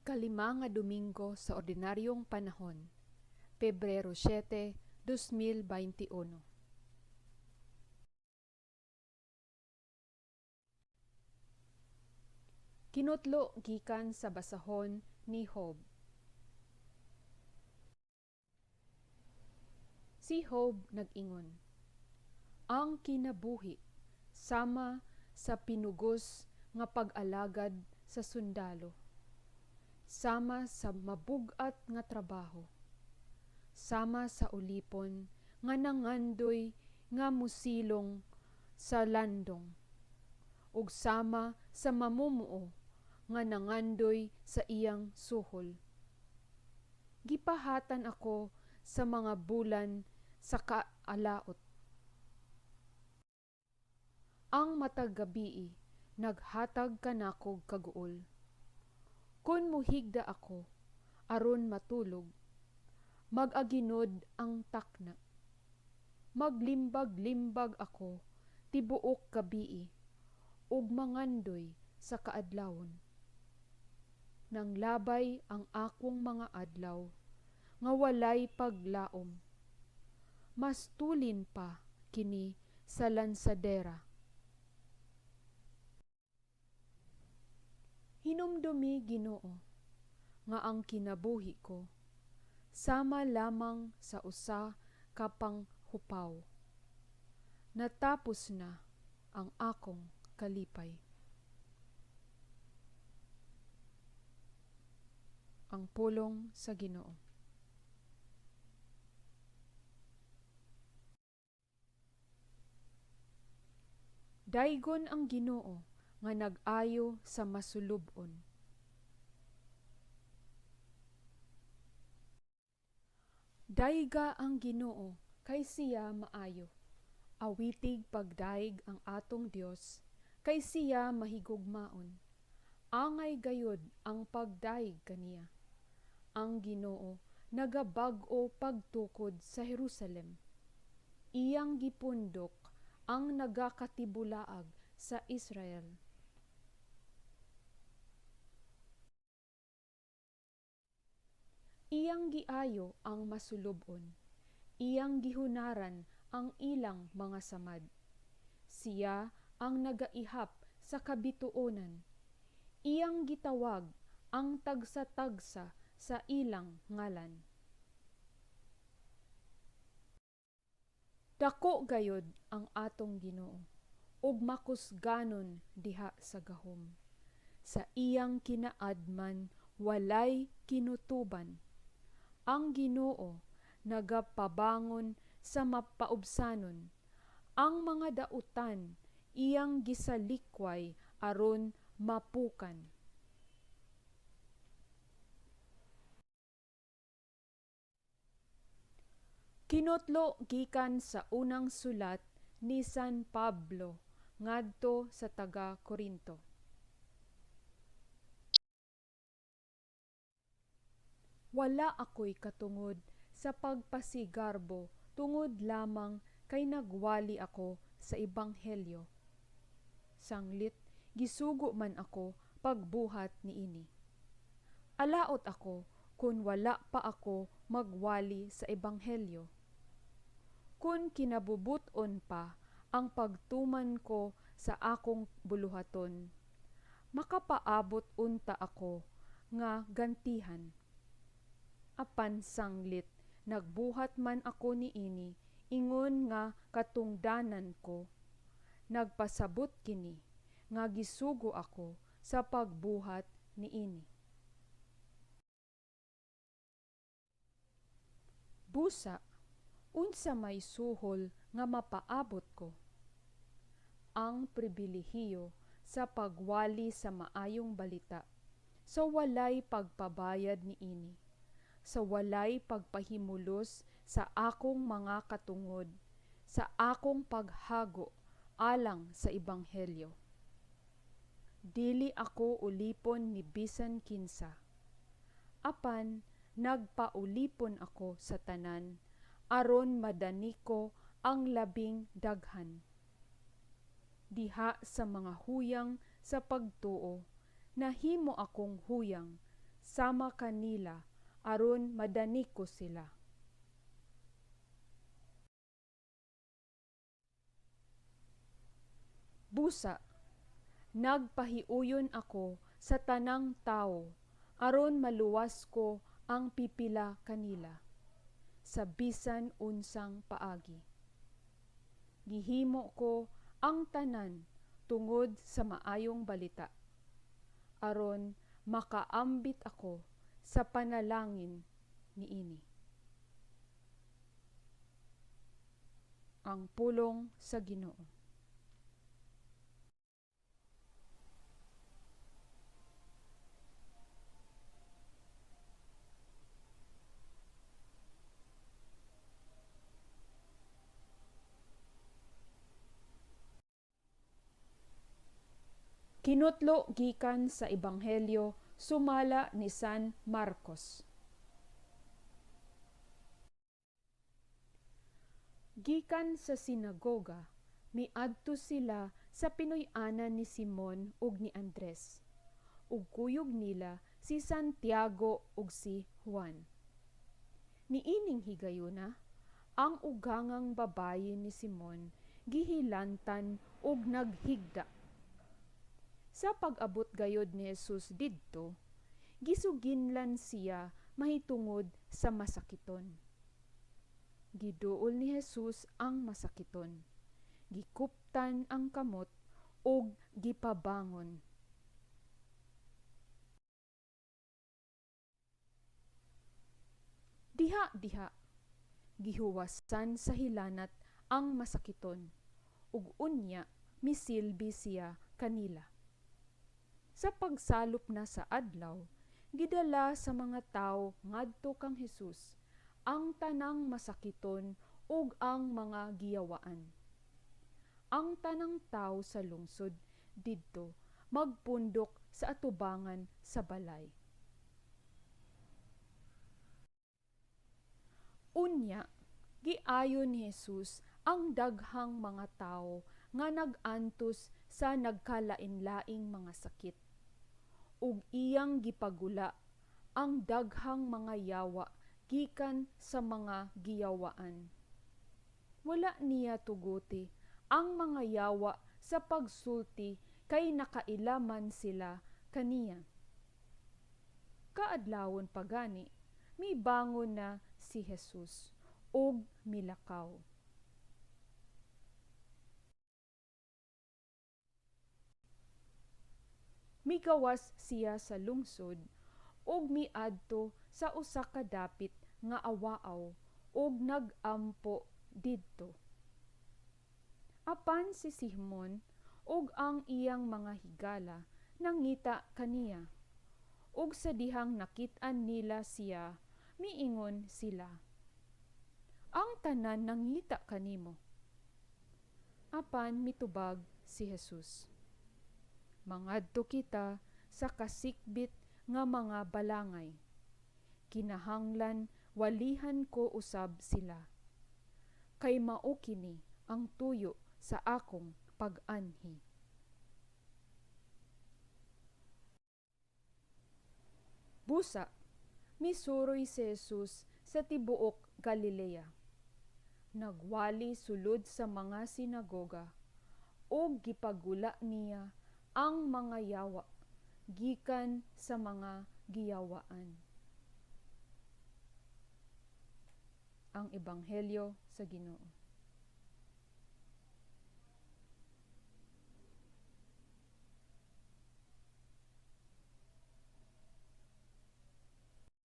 Ikalima nga Domingo sa Ordinaryong Panahon, Pebrero 7, 2021. Kinutlo gikan sa basahon ni Job. Si Job nag-ingon, Ang kinabuhi sama sa pinugos nga pag-alagad sa sundalo, sama sa mabug-at nga trabaho, sama sa ulipon nga nangandoy nga mosilong sa landong, ug sama sa mamumuo nga nangandoy sa iyang suhol. Gipahatan ako sa mga bulan sa kaalaot. Ang matag gabii naghatag kanakog kaguol. Kon mohigda ako aron matulog, mag-aginod ang takna. Maglimbag-limbag ako tibuok gabii ug mangandoy sa kaadlawon. Nanglabay ang akong mga adlaw nga walay paglaom. Mas tulin pa kini sa lansadera. Hinumdumi, Ginoo, nga ang kinabuhi ko sama lamang sa usa ka panghupaw. Natapos na ang akong kalipay. Ang pulong sa Ginoo. Daygon ang Ginoo nga nag-ayo sa masulub-on. Dayga ang Ginoo kay siya maayo. Awitig pagdayeg ang atong Dios, kay siya mahigugmaon. Angay gayud ang pagdayeg kaniya. Ang Ginoo nagabag-o pagtukod sa Jerusalem. Iyang gipundok ang nagakatibulaag sa Israel. Iyang giayo ang masulub-on, iyang gihunaran ang ilang mga samad. Siya ang nagaihap sa kabituonan. Iyang gitawag ang tagsa-tagsa sa ilang ngalan. Dako gayud ang atong Ginoo, ug makusganon diha sa gahom. Sa iyang kinaadman walay kinutuban. Ang Ginoo nagapabangon sa mapaubsanon. Ang mga dautan iyang gisalikway aron mapukan. Kinutlo gikan sa unang sulat ni San Pablo ngadto sa taga Korinto. Wala ako'y katungod sa pagpasigarbo tungod lamang kay nagwali ako sa ebanghelyo. Sanglit gisugo man ako pagbuhat niini. Alaot ako kun wala pa ako magwali sa ebanghelyo. Kun kinabubut-on pa ang pagtuman ko sa akong buluhaton, makapaabot unta ako nga gantihan. Apan sanglit nagbuhat man ako niini ingon nga katungdanan ko, nagpasabot kini nga gisugo ako sa pagbuhat niini. Busa, unsa may suhol nga mapaabot ko? Ang pribilehiyo sa pagwali sa maayong balita, sa walay pagpabayad niini, sa walay pagpahimulos sa akong mga katungod, sa akong paghago alang sa ebanghelyo. Dili ako ulipon ni bisan kinsa. Apan nagpaulipon ako sa tanan aron madani ko ang labing daghan. Diha sa mga huyang sa pagtuo, nahimo akong huyang sama kanila aron madani ko sila. Busa, nagpahiuyon ako sa tanang tawo aron maluwas ko ang pipila kanila, sa bisan unsang paagi. Gihimo ko ang tanan tungod sa Maayong Balita, aron makaambit ako sa panalangin niini. Ang pulong sa Ginoo. Kinutlo gikan sa Ebanghelyo sumala ni San Marcos. Gikan sa sinagoga, miadto sila sa pinuy-anan ni Simon ug ni Andres, ug kuyog nila si Santiago ug si Juan. Niining higayuna, ang ugangang babayi ni Simon gihilantan ug naghigda. Sa pag-abot gayod ni Jesus didto, gisuginlan siya mahitungod sa masakiton. Giduol ni Jesus ang masakiton, gikuptan ang kamot ug gipabangon. Diha-diha, gihuwasan sa hilanat ang masakiton, ug unya misilbi siya kanila. Sa pagsalop na sa adlaw, gidala sa mga tawo ngadto kang Hesus ang tanang masakiton ug ang mga giyawaan. Ang tanang tawo sa lungsod didto magpundok sa atubangan sa balay. Unya, giayo ni Hesus ang daghang mga tawo nga nag-antos sa nagkalain-laing mga sakit, ug iyang gipagula ang daghang mga yawa gikan sa mga giyawaan. Wala niya tuguti ang mga yawa sa pagsulti kay nakaila man sila kaniya. Kaadlawon pa gani, mibangon na si Jesus ug milakaw. Migawas siya sa lungsod ug miadto sa usa ka dapit nga awaaw ug nag-ampo didto. Apan si Simon ug ang iyang mga higala nangita kaniya, ug sa dihang nakit-an nila siya, miingon sila, "Ang tanan nangita kanimo." Apan mitubag si Jesus, "Mangadto kita sa kasikbit nga mga balangay. Kinahanglan walihan ko usab sila. Kay mao kini ang tuyo sa akong pag-anhi." Busa, misuroy si Jesus sa tibuok Galilea. Nagwali sulod sa mga sinagoga ug gipagula niya ang mga yawa gikan sa mga giyawaan. Ang Ebanghelyo sa Ginoo.